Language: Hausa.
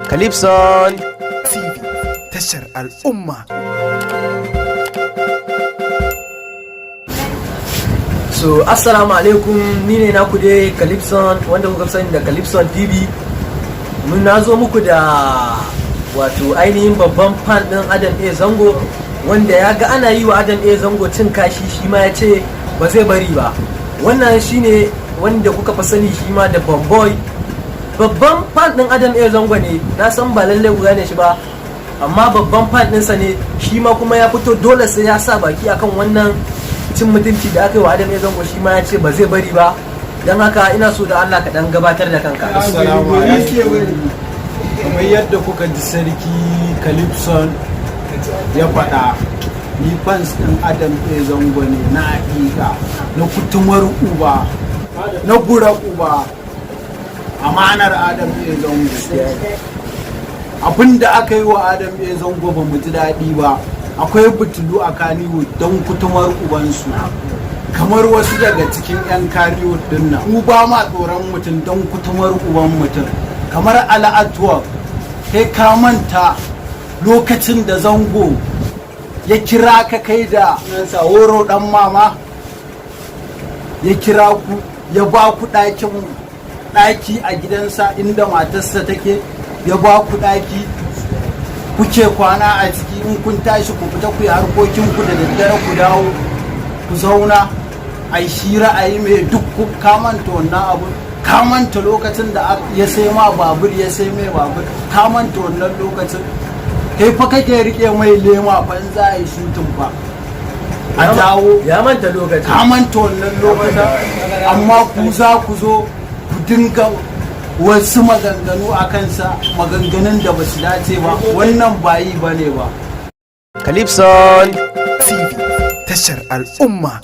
Calypson TV, tashar al'umma. So assalamu alaikum, ni ne naku dai Calypson, wanda kuka sani da Calypson TV. Mun na zo muku da wato ainihin babban fan din Adam A Zango, wanda ya ga ana yi wa Adam A Zango cin kashi, shi ma ya ce ba zai bari ba. Wannan shine wanda kuka fi sani shi ma da Bomboy. Babban fan din Adam A Zango ne. Na san ba lallai ku gane shi ba, amma babban fan ɗinsa ne. Shi ma kuma ya fito, dole sai ya sa baki akan wannan cin mutunci da aka yi wa Adam A Zango. Shi ma ya ce ba zai bari ba. Don haka ina so da Allah ka dan gabatar da kanka. Assalamu alaikum. Kamar yadda kuka ji Sarki Calypson ya faɗa, ni fans ɗin Adam A Zango ne na haƙiƙa, na kutumar uba, na gura uba, amanar Adam A Zango. Abinda aka yi wa Adam A Zango ba mu ji daɗi ba. Akwai butulu a Kannywood don kutumar ubansu. Kamar wasu daga cikin 'yan Kannywood din nan. Mu ba ma tsoron mutum don kutumar uban mutum. Kamar Al'atuwa, kai ka manta lokacin da Zango ya kira ka, kai da Horo dan mama, ya kira ku, ya ba ku ɗakin ɗaki a gidansa inda matarsa take, ya ba ku ɗaki kuke kwana a ciki. In kun tashi ku fita ku yi harkokinku, da daddare ku dawo ku zauna a yi shira, a yi mai duk. Ka manta wannan abu? Ka manta lokacin da ya sai ma babur, ya sai mai babur? Ka manta wannan lokacin? Kai fa kake rike mai lema fa in za a yi shooting fa a dawo. Ya manta lokacin. Ka manta wannan lokacin? Amma ku za ku zo ku dinga wasu maganganu a kansa, maganganun da ba su dace ba. Wannan ba yi ba ne ba. Calypson TV, tashar al'umma.